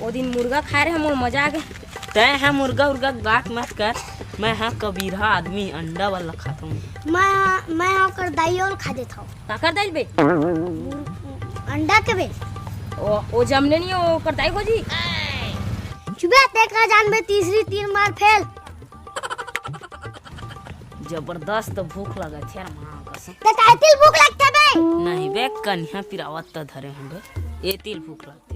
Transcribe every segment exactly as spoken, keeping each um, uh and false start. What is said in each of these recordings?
ओ दिन मुर्गा खाए रहे, मोर मजा आ गे। तैं ह मुर्गा उर्गा के बात मत कर, मैं ह कबीरहा आदमी, अंडा वाला खाता हूँ। मैं मैं ओकर दाई ओल खा देत हूँ। काकर दाई बे? अंडा के बे। ओ, ओ जमने नहीं, ओकर दाई हो जी। चुबे, ते का जानबे, तीसरी तीन बार फेल। जबरदस्त भूख लगत हे यार, माँ कसम। ते काय तिल भूख लगथे बे? नहीं बे, कनिहा पिरावत त धरे हूँ बे, ए तिल भूख लगथे।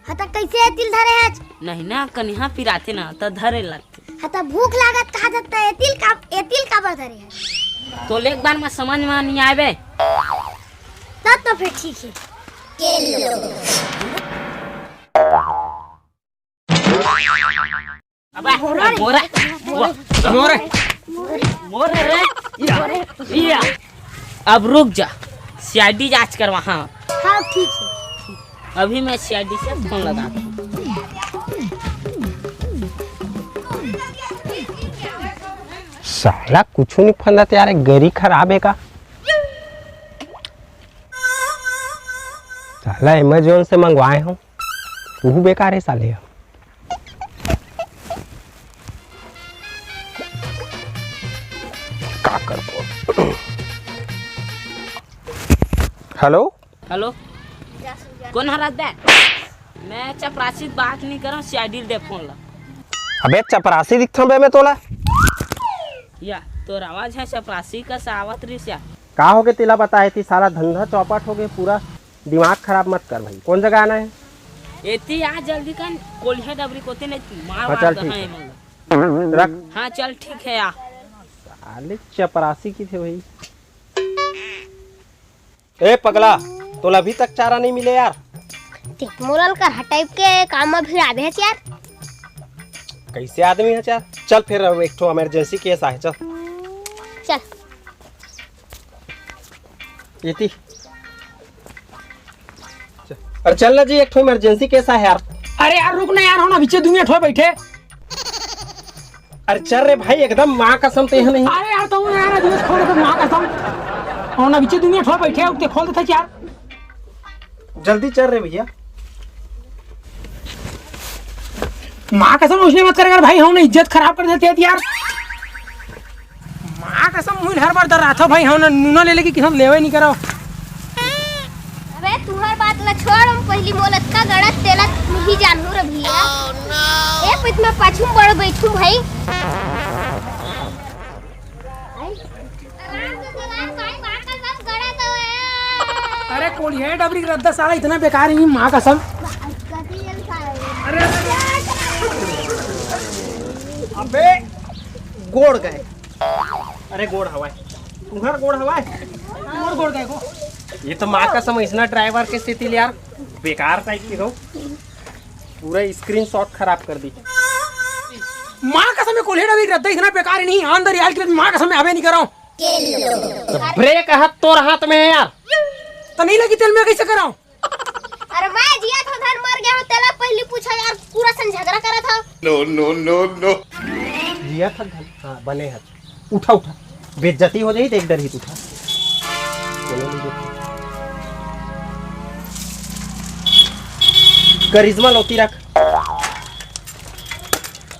हाँ, त कैसे ए तिल धरे हच? नहीं ना, कनिहा पिराथे ना, त धरे लगथे। हाँ, त भूख लागत कहा जब त ए तिल का, ए तिल काबर धरे हच? तो एक बार में समझ में नहीं आए बे। तब तो फिर ठीक है। अबे, मोरे, मोरे, मोरे रे, या, या। अब रुक जा, सीआईडी जांच करवा। हाँ, हाँ, ठीक है। अभी मैं सीआईडी से फोन लगाता हूँ। साला कुछ नहीं फंदा यार, गरी खराब है का? साला अमेजोन से मंगवाए हूँ, तू बेकार है साले। का करबो? हेलो। हेलो, कौन हरत बे? मैं चपरासी से बात नहीं करंव, सीआईडी दे फोन ला। अबे चपरासी दिखथंव बे मैं तोला? या तोर आवाज ह चपरासी कस आवत रिहिस या। का होगे तेला बताए ती, सारा धंधा चौपट होगे पूरा। दिमाग खराब मत कर भाई, कौन जगह आना है? एती आ जल्दी कन, कोलिहा डबरी कोती नहीं मार हाँ, वार चल, ठीक है। रख। हाँ, चल, ठीक है, आ। साले चपरासी की थे भाई। ए पगला, तोला अभी तक चारा नहीं मिले यार। ते मोरल कर हटाइप के काम में भिड़ाबे हच यार। कैसे आदमी है यार? चल फिर, एक ठो इमरजेंसी केस आहे, चल। चल। ये ती। चल। अरे चल ना जी, एक ठो इमरजेंसी केस आहे यार। अरे यार रुक ना यार, हो ना बीचे दुनिया ठो बैठे। अरे चल रे भाई, एकदम माँ कसम ते ह नहीं। अरे यार, तो यार, दिवस खोल दे माँ कसम। हो ना बीचे दुनिया ठो बैठे, उठके खोल देता यार। जल्दी चल रे भैया। माँ कसम, उसने मत करेगा भाई, हमने इज्जत खराब कर देते हैं यार। माँ कसम, मुझे हर बार डराता भाई, हमने नूना ले लेके किसान लेवे नहीं करो। अबे तुहर बात ला छोड़, हम पहली मोल अतका गड़त तेला नहीं जानू रे भैया। ए, पइत में पाछू बड़ बैठू भाई। अरे कोलिया डबरी के रद्दा साला इतना बेकार है, माँ कसम। अरे, अबे गोड़ गए। अरे गोड़ हवाए, तुम्हार गोड़ हवाए। मोर गोड़ गए को। ये तो माँ कसम, इसना ड्राइवर के स्थिति ले यार, बेकार टाइप की हो। पूरा स्क्रीनशॉट खराब कर दी। माँ कसम, ये कोल्हे डबरी रद्दा इतना बेकार ही नहीं, अंदर यार की माँ कसम, मैं अबे नहीं कराऊं। तो ब्रेक हाथ तोर हाथ में है यार। तो नहीं लगी तेल में, कैसे कराऊं? अरे मैं जिया था धन मर गया हूँ, तेला पहली पूछा यार, पूरा सन झगड़ा करा था। No, no, no, no। जिया था धन, हाँ, बने हाथ। उठा, उठा, बेइज्जती हो जाही, देख डरही तू, उठा। करिश्मा लोती रख।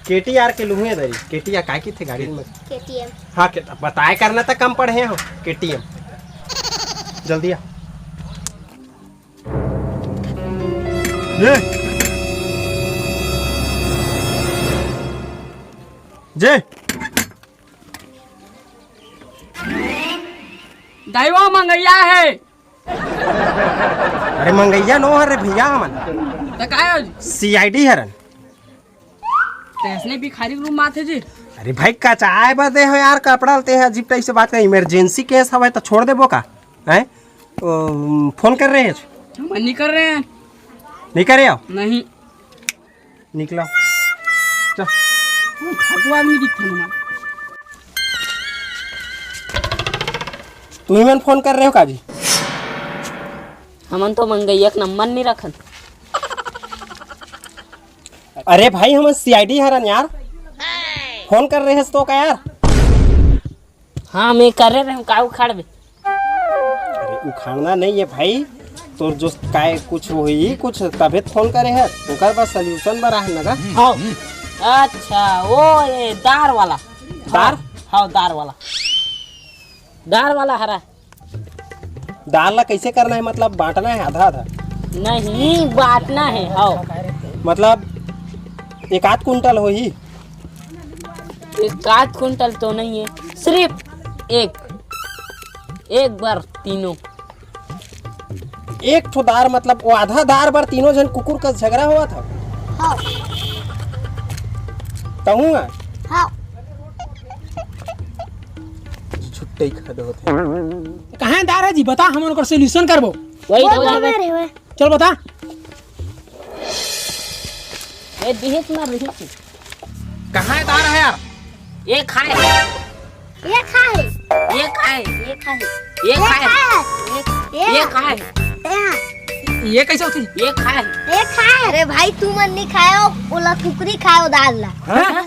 केटीआर के लुहुए दरी, केटीआर काय किथे गाड़ी में? केटीएम। हाँ, के-, बताए करना त कम पड़े हो, केटीएम। जल्दी आ। ये। जे। दाई वो मंगैया है। अरे मंगैया नो हरे भैया हमन। त काय हो जी? सीआईडी हरन। तैसने भिखारी के रूप में आथे जी। अरे भाई कचाए बर दे हो यार कपड़ा लेते हैं, अजीब टाइप से बात कर। इमरजेंसी केस हवे त छोड़ देबो का? हैं? ओ, फोन कर रहे हैं? हम नहीं कर रहे हैं। नहीं करे हो? नहीं। निकलो। चल। फालतू आदमी दिखते हो ना। तुम्ही मन फोन कर रहे हो का जी? हमन तो मंगैया के नंबर नहीं रखन। अरे भाई, हमन सीआईडी हरन यार। फोन कर रहे हैं तो का यार? हाँ, मैं करे रहे हूँ, का उखाड़बे? अरे, उखाड़ना नहीं है भाई, तोर जो काय कुछ होही, कुछ तभे त फोन करे हे, ओकर बर सॉल्यूशन बर आहे ना गा? हाँ। अच्छा, वो ये दार वाला। दार? हाँ, दार वाला। दार वाला हरा। दार ला कैसे करना है, मतलब बांटना है आधा आधा? नहीं, बांटना है। हाँ। मतलब एक आध कुंटल होही? एक आध कुंटल तो नहीं है, सिर्फ एक, एक बार तीनों। एक ठो दार, मतलब वो आधा दार बर तीनों झन कुकुर का झगड़ा हुआ था। हाँ। कहूँगा। हाँ। छुट्टे ही खड़े होते हैं। कहाँ दार है जी, बता, हम उनकर सॉल्यूशन करबो। वही वो तो तो बोला। मेरे हुए। चल बता। ए, बिहेत मार रही थी। कहाँ है दार है यार? ये खाए। ये खाए। ये खाए। ये खाए। ये ये खाए। खाए। ये, ये ये खाए। यहाँ। ये कैसे होती? ये खाए। ये खाए। अरे भाई, तू मन नहीं खायो, ओला कुकरी खायो दार ला। हाँ?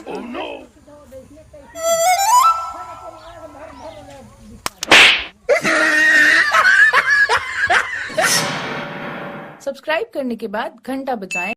सब्सक्राइब करने के बाद घंटा बजाएं।